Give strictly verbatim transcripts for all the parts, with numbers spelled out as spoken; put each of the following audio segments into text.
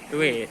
Duit.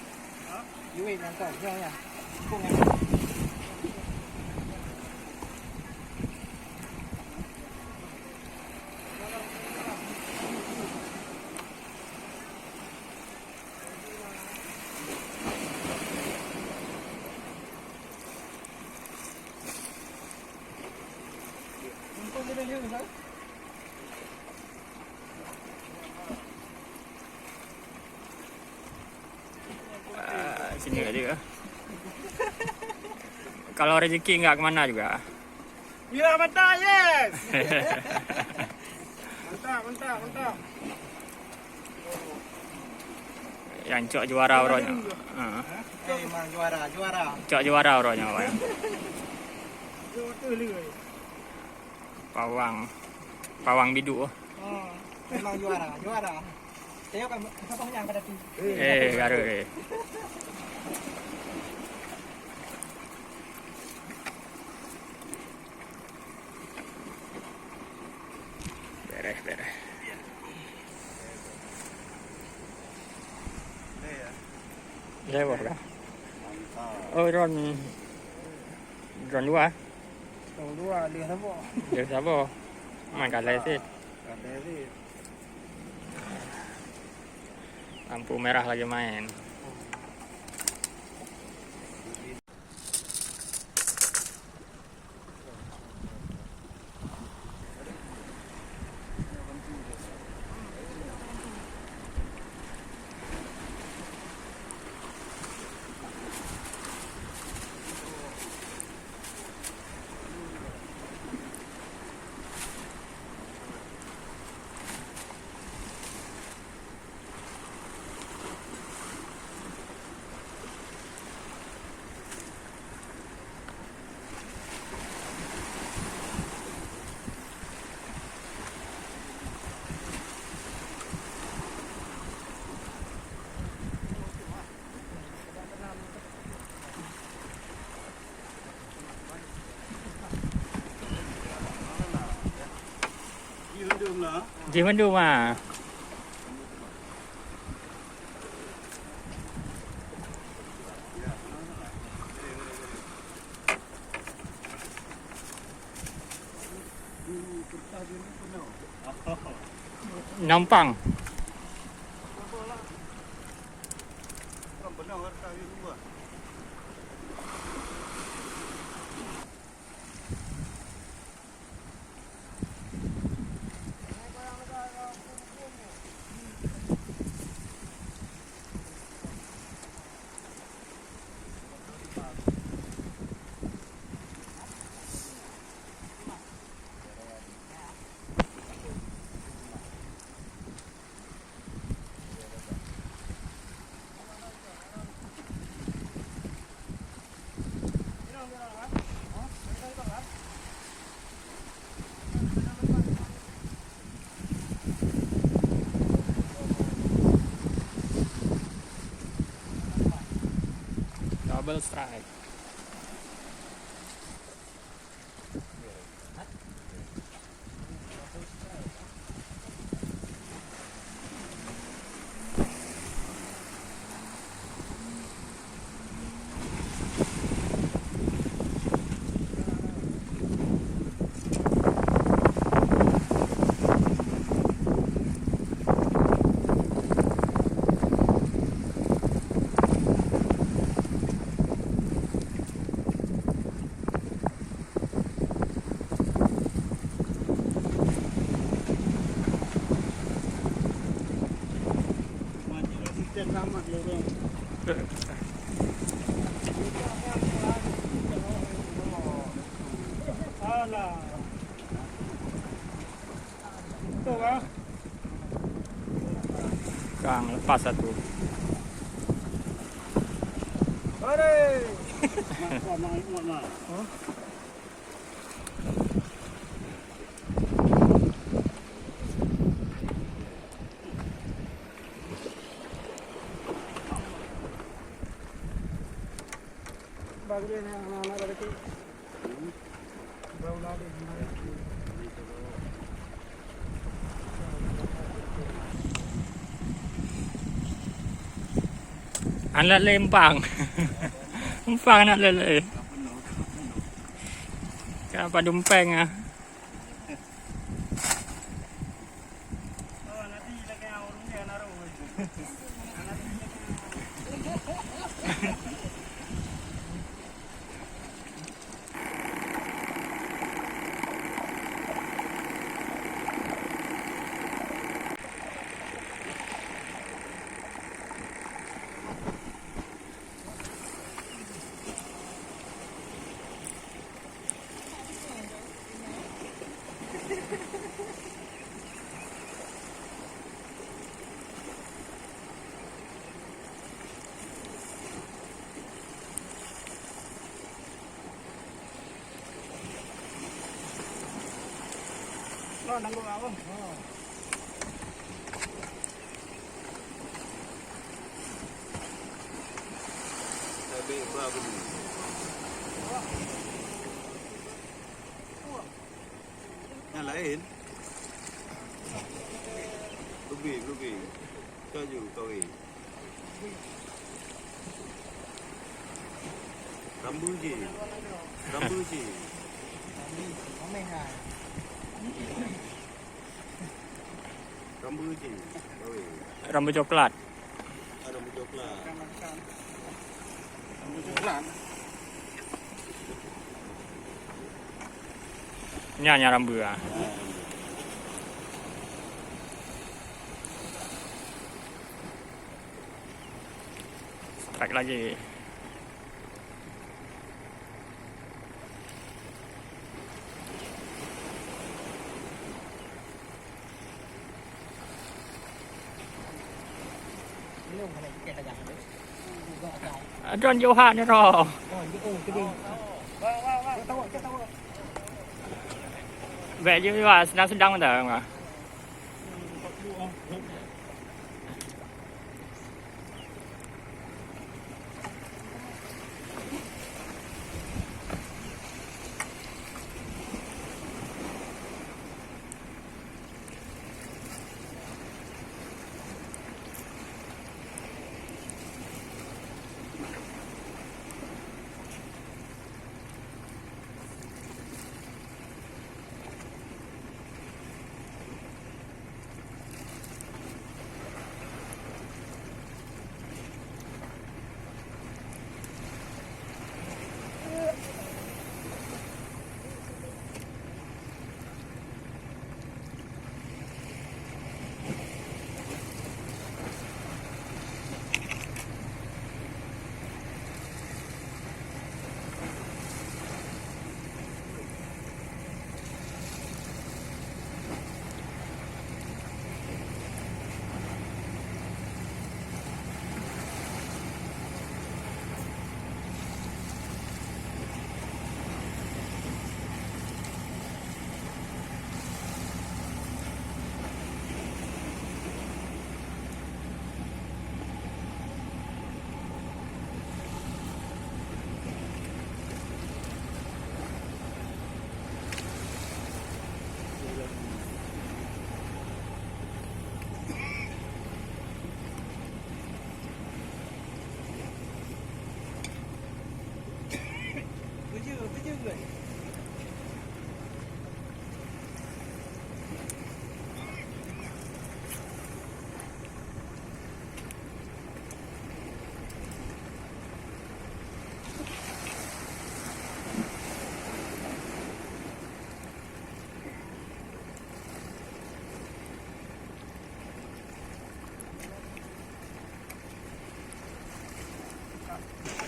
Ah, sini aja. Kalau rezeki enggak kemana juga. Mira mata, yes. Mantap, mantap, mantap. Yang cok juara uroe nyoe. Ha. Eh, memang juara, juara. Cok juara uroe nyoe, Bang. Pawang. Pawang bidu. Oh, memang juara, juara. Saya kan, siapa yang pada tu? Eh, garu, eh. Beres, beres. Lewat kah? Oh, drone. Drone dua. Drone dua, dia sabar. Dia sabar. Main kalai sih. Kalai sih. Lampu merah lagi main. Jih mandum lah. Nampang. Double strike. Alah. Betul, Bang? Kang, lepas satu. Hore! Mak, mak, mak, mak. Huh? Bang dia ni anak-anak pada tu. Bau lari. Anak lempang. Empang anak lele. Ka padum peng ah. Nyang laén. Blueberry, blueberry. Kaju, kawin. Rambu je. Rambu je. Rambu je. Kawin. Rambu coklat. Ah, rambu coklat. Rambu coklat. Nyan, nyan rambu ah. Strike lagi. Adon Johan ni roh. Bèk je, sedang-sedang dah.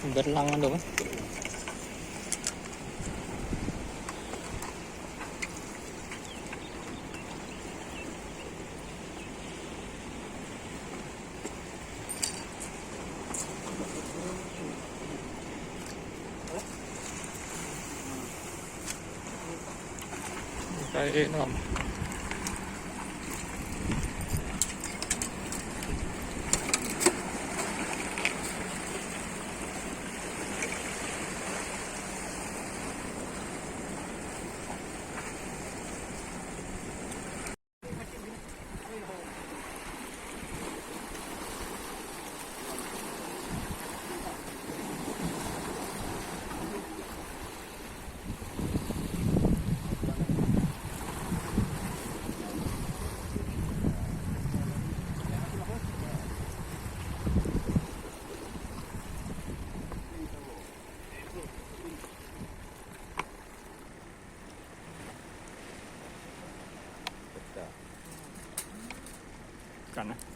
Berlang dulu kan. Baik, Nom. Kan, eh?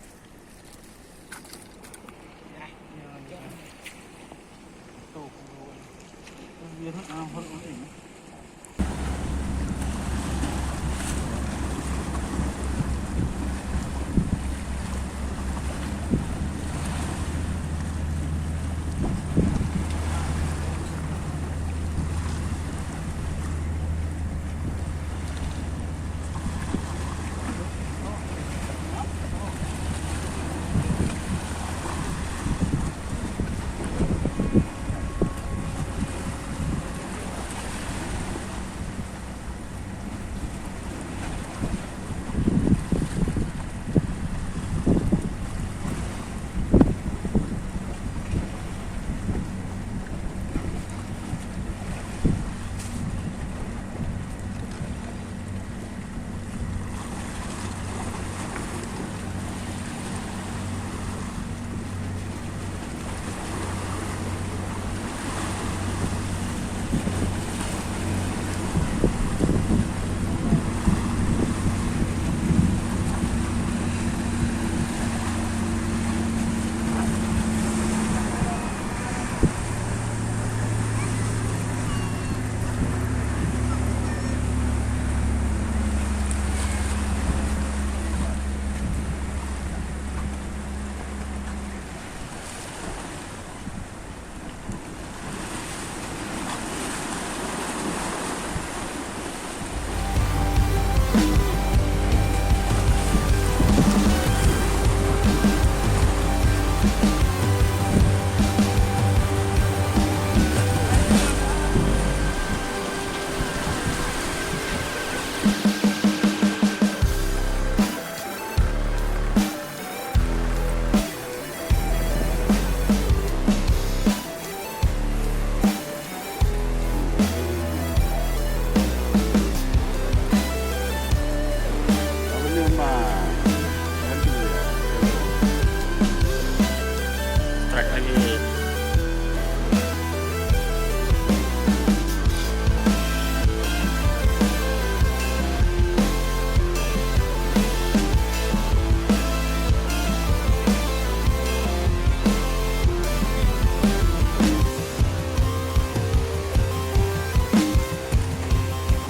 Trek lagi.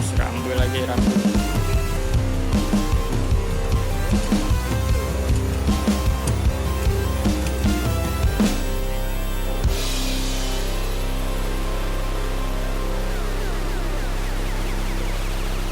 Serambeu lagi rambut.